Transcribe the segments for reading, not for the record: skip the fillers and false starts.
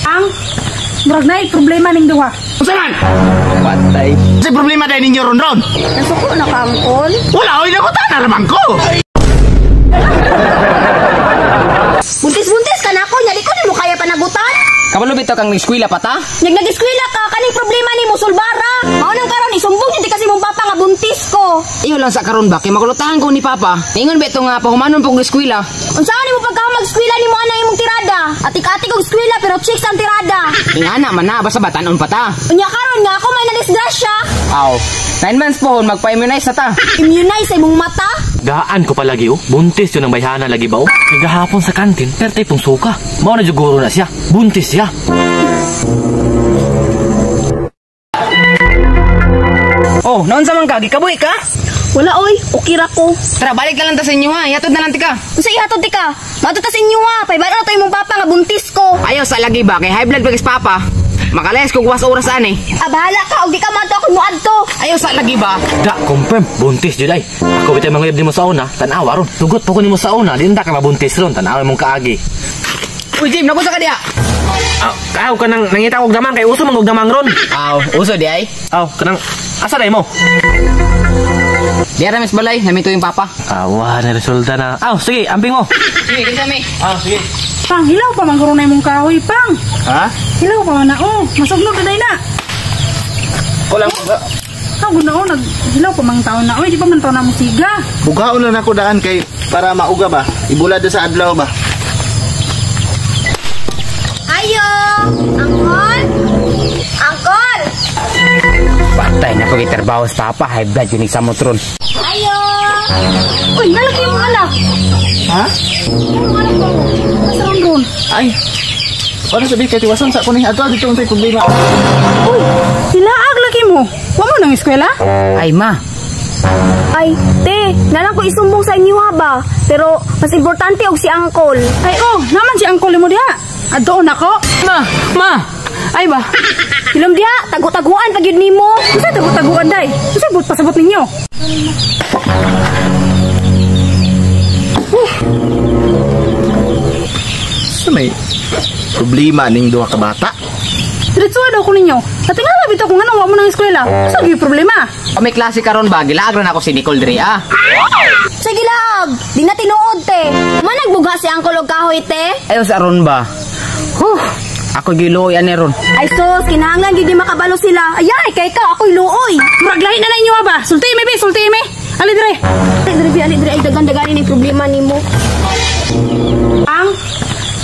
Ang murag naay problema ning duha. Unsa man? Patay. Sa problema dahil ninyo ron ron. Nasuko na ka, Angkol? Wala, oy, nakuta na raman ko. Buntis-buntis ka na ako, nya di ko nimo kaya panagutan. Kabalo bitaw kang eskwela pa ta? Nyag nag-eskwela ka, kaning problema nimo sulbara. Mao nang karon isumbong gyud kasi mong papa nga buntis ko. Iyo lang sa karon ba kay makulutahan ko ni papa. Ingon beto nga pahumanon pog eskwela. Unsaon nimo pagka mag-eskwela nimo ana imong tirada? Atik-atik og eskwela pero chicks ang tirada. Ingana man na basta batanon pa ta. Unya karon nga ako may nadisgrasya. Aw, 9 months pohon magpa-immunize na ta. Immunize sa imong mata. Gaan ko palagi oh. Buntis yun ang bayhana lagi ba oh. Kagahapon sa kantin, perte pong suka. Mao na juguro na siya. Buntis siya. Oh, naon sa man ka? Gikabuhi ka? Wala oy, okay ra ko. Tara, balik na lang ta sa inyo ha. Ihatod na lang ti ka. Unsa ihatod ti ka? Maadto ta sa inyo ha. Paybalo to imong papa nga buntis ko. Ayaw sa lagi ba kay high blood pa papa. Makalayas kog was oras ani. Ah, bahala ka og di ka maadto ako moadto. Ayaw sa lagi ba? Da, confirm. Buntis jud ay. Ako bitay manguyab nimo sa una, tan-awa ron. Tugot po ko nimo sa una, di ka mabuntis ron. Tan-awa imong kaagi. Uy, Jim, nakunsa ka diha? Aw, kanang nangita og damang kay uso man og damang ron. Aw, uso di ay. Aw, kanang asa day mo? Diara mis balay, namito yung papa. Awa, na resulta na. Aw, sige, amping mo. Sige, kinsa mi. Aw, sige. Pang, hilaw pa man karon na imong kahoy, pang. Ha? Hilaw pa man na oh, masugnog na day na. Kulang. Ako na oh, naghilaw pa mang taon na oy, di pa man taon na mo siga. Bugaon lang ako daan kay para mauga ba? Ibulad sa adlaw ba? Ayo, Angkol. Angkol. Patay na ko gitrabaho sa papa, high blood yun sa motron. Ayo. Uy, nalaki yung anak. Ha? Yung anak ko. Asa ron ron? Ay. Wala sabi kay tiwason sa kuning adto dito untay problema. Uy, hilaag lagi mo. Wa mo nang eskwela? Ay ma, Ay, te, nalang ko isumbong sa inyo ha ba? Pero mas importante og si Angkol. Ay oh, naman si angkol mo diha. Adto na ko. Ma, ma. Ay ba? Hilom diha, tagu-taguan pag yun nimo. Unsa tagu-taguan day? Unsa but pasabot ninyo? Sa may problema ning duha ka bata. Diretso daw ko ninyo. Natingala bitaw kung anong wa mo nang eskwela. Unsa gyud problema? O may klase karon ba? Gilaag ra na ako si Nicole diri ah. Sige laag, di na tinuod te. Managbuga si Angkol og kahoy te. Ayaw sa ron ba? Huh. Ako giluoy ani ron. Ay sus, kinahanglan gyud di makabalo sila. Ayay, kay ka ako'y luoy. Murag lahi na na inyo ba? Sulti mi be, sulti mi. Ali dire. Ali dire, bi, ali dire ay dagan-dagani ning problema nimo. Ang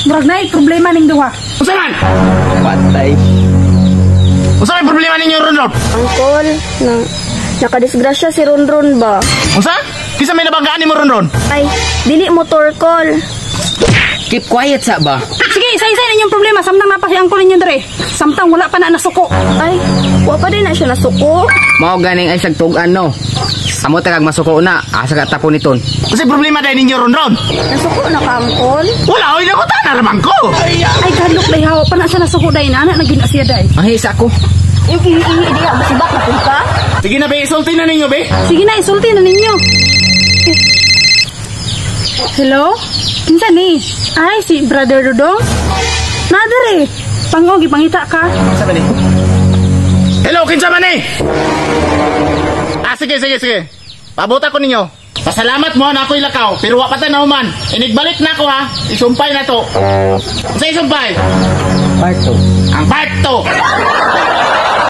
murag naay problema ning duha. Unsa man? Patay. Unsa may problema ninyo ron ron? Angkol, na nakadisgrasya si Ronron ba? Unsa? Kinsa may nabanggaan nimo ron ron? Ay, dili motor call. Keep quiet sa ba? Sige, isa-isa na inyong problema. Samtang na pa si angkol ninyo dire. Samtang wala pa na nasuko. Ay, wa pa din na siya nasuko. Mao ganing ay sagtugan no. Amo ta kag masuko na, asa ka tapon niton. Unsa problema dai ninyo ron ron? Nasuko na ka, Angkol? Wala oy, nakuta na raman ko. Ay kadlok day hawa pa na siya nasuko day na anak na gyud na siya day. Ang hisa ko. Yung ihi-ihi diha, masibak na pud ka? Sige na be, isulti na ninyo be. Sige na, isulti na ninyo. Eh. Hello? Kinsa ni? Ay, si Brother Dudong? Nadere. Pango, gipangita ka. Kinsa man ni? Hello, kinsa man ni? Ah, sige, sige, sige. Pabuta ko ninyo. Pasalamat mo na ako'y lakaw, pero wa pa ta nahuman. Inigbalik na ako ha. Isumpay na to. Unsa isumpay? Part 2. Ang part 2.